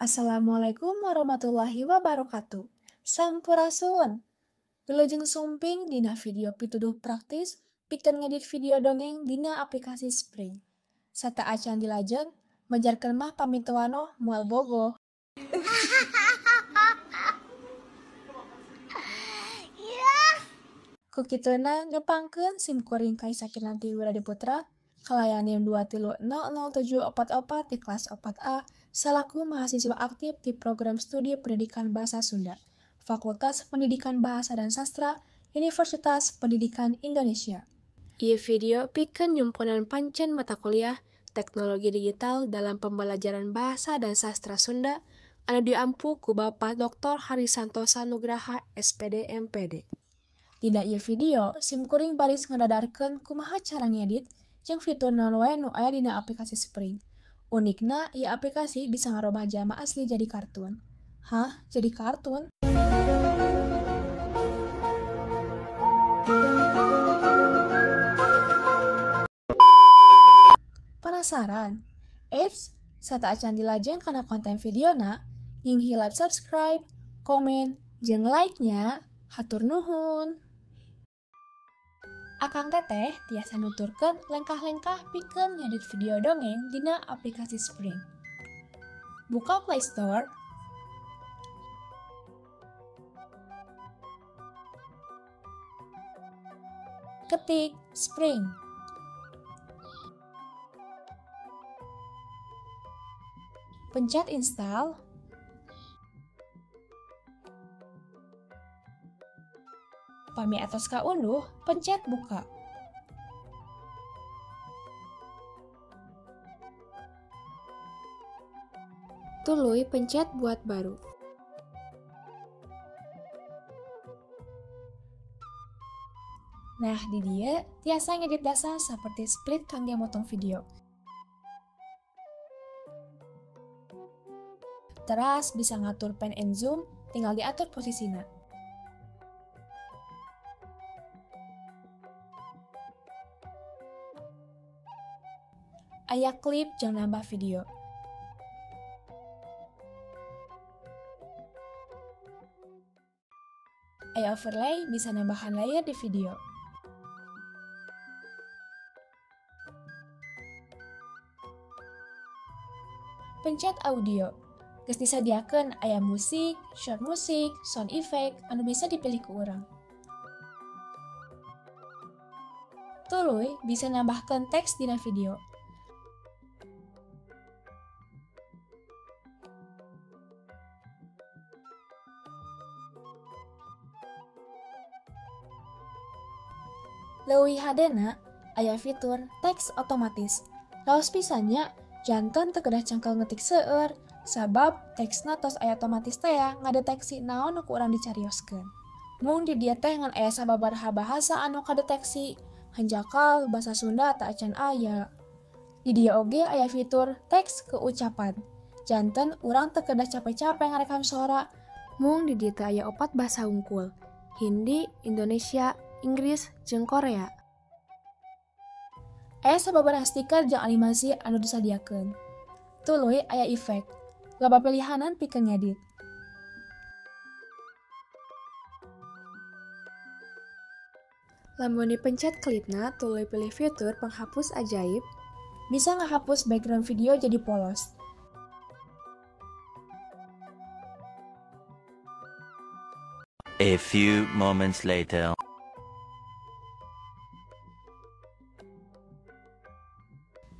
Assalamualaikum warahmatullahi wabarakatuh. Sampurasun. Wilujeng sumping dina video pituduh praktis pikeun ngedit video dongeng dina aplikasi Spring. Sateuacan dilajeng, mejarkeun mah pamituwano moal bogoh. Ku kituna ngepangkeun sim kuring Kaisa Kinanti Wiradiputra kalayan NIM 2300744 di kelas 4A selaku mahasiswa aktif di program studi Pendidikan Bahasa Sunda, Fakultas Pendidikan Bahasa dan Sastra, Universitas Pendidikan Indonesia. Ieu video pikeun nyumponan pancen mata kuliah Teknologi Digital dalam Pembelajaran Bahasa dan Sastra Sunda anu diampu ku Bapak Dr. Hari Santosa Nugraha SPD MPD. Dina ieu video, sim kuring baris ngadadarkeun kumaha cara ngedit jeung fitur naon wae nu aya dina aplikasi Spring. Unikna, ieu aplikasi bisa ngarobah jalma asli jadi kartun. Hah? Jadi kartun? Penasaran? Eits, sateuacan dilajeng kana konten videona, nying hilap subscribe, komen, jeung like-nya. Hatur nuhun. Akang teteh tiasa nuturkeun lengkah-lengkah pikeun ngedit video dongeng dina aplikasi Spring. Buka Play Store, ketik Spring. Pencet install. Pami atos kaunduh, pencet buka. Tuluy pencet buat baru. Nah, di dieu tiasa ngedit dasar seperti split kangge motong video. Teras bisa ngatur pan and zoom, tinggal diatur posisina. Aya klip jeung nambah video. Aya overlay bisa nambahan layer di video. Pencet audio. Geus disadiakeun aya musik, short musik, sound effect anu bisa dipilih ku urang. Tuluy bisa nambahkeun teks dina video. Leuwih hadena, aya fitur teks otomatis. Raos pisan nya, janten teu kedah cangkel ngetik seueur, sabab teksna tos aya otomatis tea ngadeteksi naon nu ku urang dicarioskeun. Mung di dieu teh ngan aya sababaraha bahasa anu kadeteksi, hanjakal basa Sunda teu acan aya. Di dieu oge aya fitur teks keucapan. Janten urang teu kedah capek-capek ngarekam sora. Mung di dieu teh aya 4 bahasa hungkul, Hindi, Indonesia, Inggris, jeung Korea. Aya sababaraha stiker jeung animasi anu disadiakeun. Tuluy aya efek. Loba pilihanan pikeun ngedit. Lamun dipencet klipna, tuluy pilih fitur penghapus ajaib, bisa ngahapus background video jadi polos. A few moments later.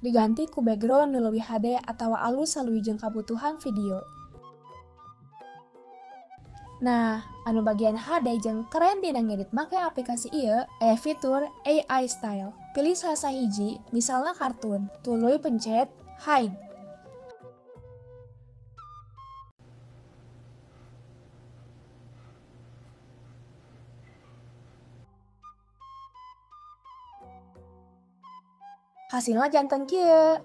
Diganti ku background nu leuwih hade atawa alus saluwi jeung kabutuhan video. Nah, anu bagian hade jeung keren dina ngedit make aplikasi ieu aya fitur AI Style. Pilih salah sahiji, misalna kartun, tuluy pencet hide. Hasilna janten kieu.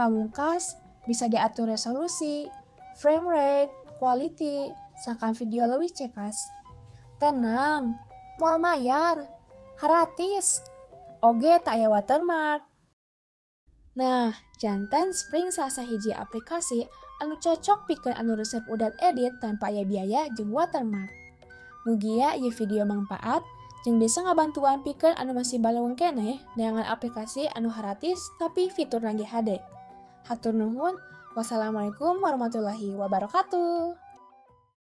Pamungkas bisa diatur resolusi, frame rate, quality, sangkan video leuwih cekas. Tenang, moal mayar, haratis. Oge teu aya watermark. Nah, janten Spring salah sahiji aplikasi anu cocok pikeun anu resep udat edit tanpa aya biaya jeung watermark. Mugia ieu video mangpaat jeung bisa ngabantuan pikeun anu masih balong keneh neangan aplikasi anu haratis tapi fiturna ge hade. Hatur nuhun, wassalamualaikum warahmatullahi wabarakatuh.